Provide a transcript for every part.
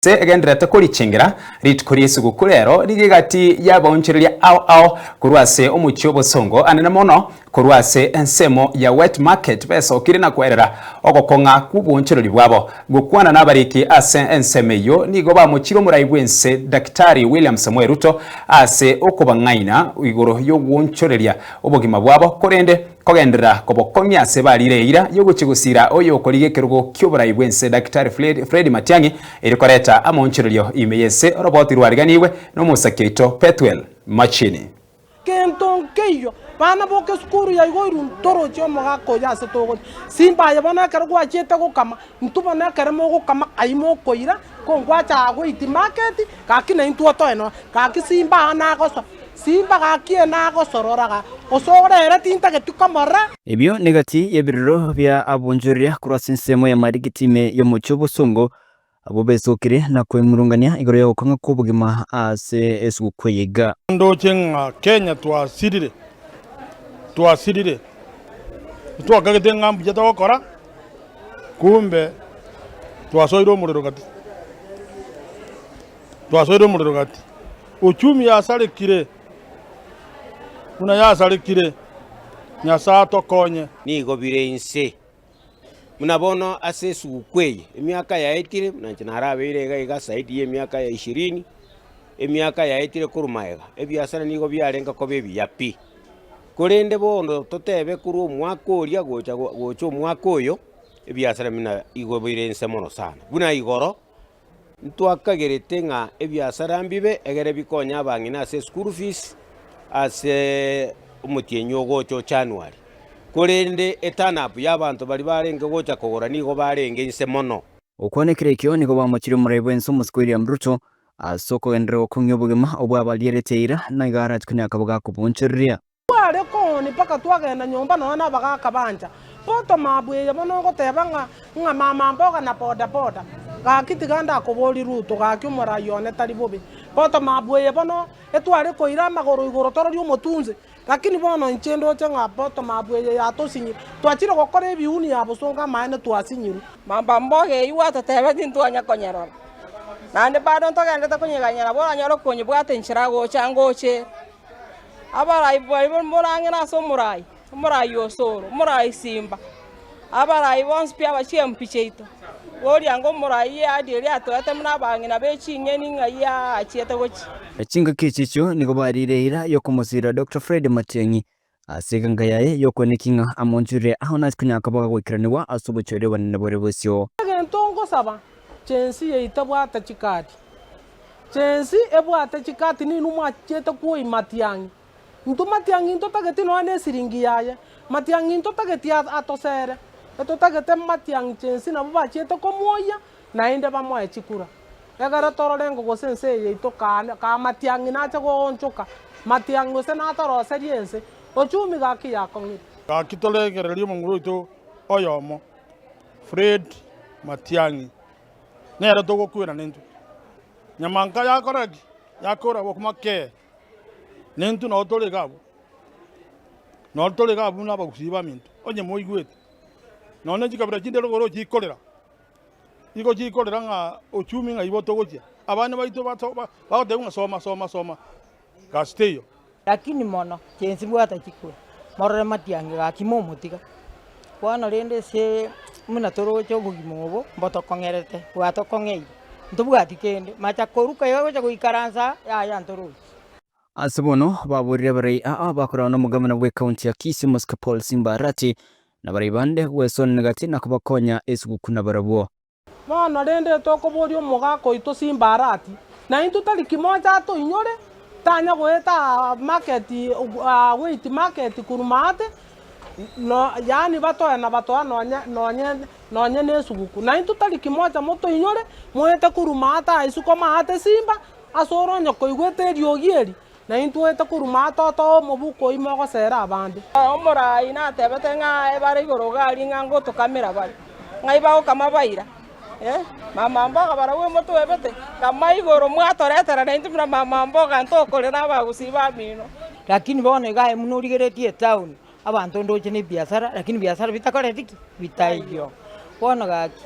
Ase egendererete korichengera rituko ri'esuguku rero nigo egati y'abaonchoreria ao ao korwa ase omochie obosongo anene mono korwa ase ensemo ya wet market besokire na koerera ogokong'a kw'oboonchoreri bwabo. Gokwana nabariki ase ensemo eyio nigo bamochire omorai bw'ense Daktari William Samoei Ruto ase okobang'aina igoro y'ogwonchoreria obogima bwabo korende Kogenderera kobokong'ia ase barire eira y'ogochia gosiira oyokorigia ekerogo ki'oborai bw'ense Daktari Fred Matiang'i erio koreta amaonchorerio ime y'ense oroboti rwariganigwe n'omosaki oito Pethuel Machini. Gento nkeiyo, bana boka esukuru yaigoirwe ntoroche omogaka oyo ase togochia. Simba aye bono ekero gwachiete gokama, intwe bono ekero mogokama ayio mokoira, ko ngwacha aa goitia market, gaki naintwe otoe nonya, gaki simba aa nagosoa. Simba gaki ere nagosorora ga, gose ore ere tintageti komorora. Ebio negati y'ebirero bia abonchoreria korwa ase ensemo ya Marigiti ime y'omochie obosongo, abwo besokire na kwemurungania igoro y'ogokong'a kw'obogima ase esuguku eye iga. Ndoche ng'a Kenya twasirire, twasirire, ntwakagete ng'a mbuya togokora, kumbe twasoire omorero gati, twasoire omorero gati. Uchumi yasarekire buna yasarekire, Nyasae atokonye. Nigo bire inse. Buna bono ase esuguku eye, emiaka yaetire, buna inche narabeire iga iga zaidi ya emiaka ya ishirini, emiaka yaetire korwa magega, ebiasara nigo biarenge koba ebiya pi. Korende bono totebe korwa omwaka oria gocha gocha omwaka oyo, ebiasara buna igo bire inse mono sana. Buna igoro. Ntwakagerete ng'a ebiasara mbibe egere bikonye abang'ina ase eschool fees ase omotienyi ogocha o January. Korende eturn up ya abanto baria barenge gocha kogora nigo barenge inse mono. Gokwana ekero ekio nigo bamochirie omorai bw'ense omosike William Ruto ase okogenderera gokong'ia obogima obwo abarierete eira na iga arachikune akabo gakobonchoreria. Tware kooni mpaka twagenda nyomba nonya nabagaaka bancha. Bottom up eye bono ogoteba ng'a ng'a mama mboga na boda boda. Gaki tiga ndakoborie Ruto gaki omorai one tari bobe. Bottom up eye bono etware koira amagoro igoro tororie omotunse lakini bono inche ndoche ng'a bottom up eye yatosinyire. Twachire gokora ebiuni ya bosongo amaene twasinyirwe. Mama mboga eyio gwatotebetie ntwanya konyerora, naende bado ntogenderete konyeganyera boranyore konyebwata enchera gocha ngoche ere. Abarai baria morang'ina ase omorai, omorai Osoro, omorai Simba, abarai bonsi pi aba chiempi chiaito, boria ango omorai eadi eria atoete buna abang'ina be ching'eni ng'ai aachiete gochia. Chingaki echi echio nigo bariire eira y'okomosiira Doctor Fred Matiang'i ase egenka yaye y'okweneki ng'a amonchorire ao nase konya koba goikeranigwa ase obochori obonene bore bosio. Egento ngosaba, chensi yaito ebwate chikadi. Chensi ebwate chikati ninwe mwachiete kwoi matiang'i. Intwe matiang'i ntotageti nonya ne esiringi yaye. Matiang'i ntotageti atosere. Etotagete matiang'i chensi nabwo bachiete komwoyia naende bamoe chikura. Ekero torore ng'a gose ense eye yaito kaa kaa matiang'i nache goonchoka, matiang'i gose natoroserie ense, ochumi gaki yakong'ire. Gaki toregererie omonguru oito oyomo, Fred Matiang'i. Nere togokwera nintwe. Nyamanka yakora ki? Yakora obokima kee. Nintwe nao tore iga abwo. Nao tore iga abwo buna abagusii baminto, onye moigwete. Nonya ne chikabira chinde rogoro chikorera, igo chikorera ng'a ochumi ng'ai igo togochia. Abana baito bato bagotebigwa ng'a soma soma soma, gasi teiyo. Lakini mono chensi bwata chikura, morore matiang'i gaki momotiga. Bono rende ase buna toroche obogima obo, mbotokong'erete, bwatokong'eire, ntobwati kende, macha koruka iga gocha goikaransa aa, yaya ntorochi. Ase bono baborire abarai aa bakorana nomogabana bw'ecounty ya Kisii Mosike Paul Simba Arati na abarai bande gwesonana gati na kobakonya esuguku nabarabwo. Bono rende tokoboria omogaka oito Simbarati, na intwe tari kimocha atoinyore, tanya goeta aa market aa wait market korwa maate, no yaani batoe na batoa nonye nonye nonye na esuguku. Na intwe tari kimocha motoinyore, moete korwa maate aa isiko maate Simba, ase ore onye koigwete eriogi eri, na intwe oete korwa maate otoe omobuko oyio mogosera abande. Omoraai natebete ng'a ebare igoro iga aria ng'a ngotokamera bare, ng'ai bagokama baira eh, mama mboga barabwo motwebete, kama igoro mwatoretera naintwe buna mama mboga ntokorera abagusii bamino. Lakini bono iga aye buna origeretie etown, abanto ndoche na ebiasara, lakini biasara bitakoreti ki? Bitaiyo. Bono gaki.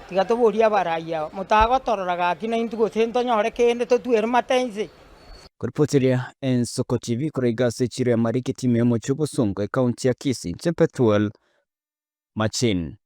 Tiga toborie abarai aba, motagotorora gaki naintwe gose ntonyore kende totwere mate inse. Koripoteria Ensoko TV korwa iga ase echiro ya Marikiti ime y'omochie o Bosongo, ekaunti ya Kisii, inche Pethuel Machin.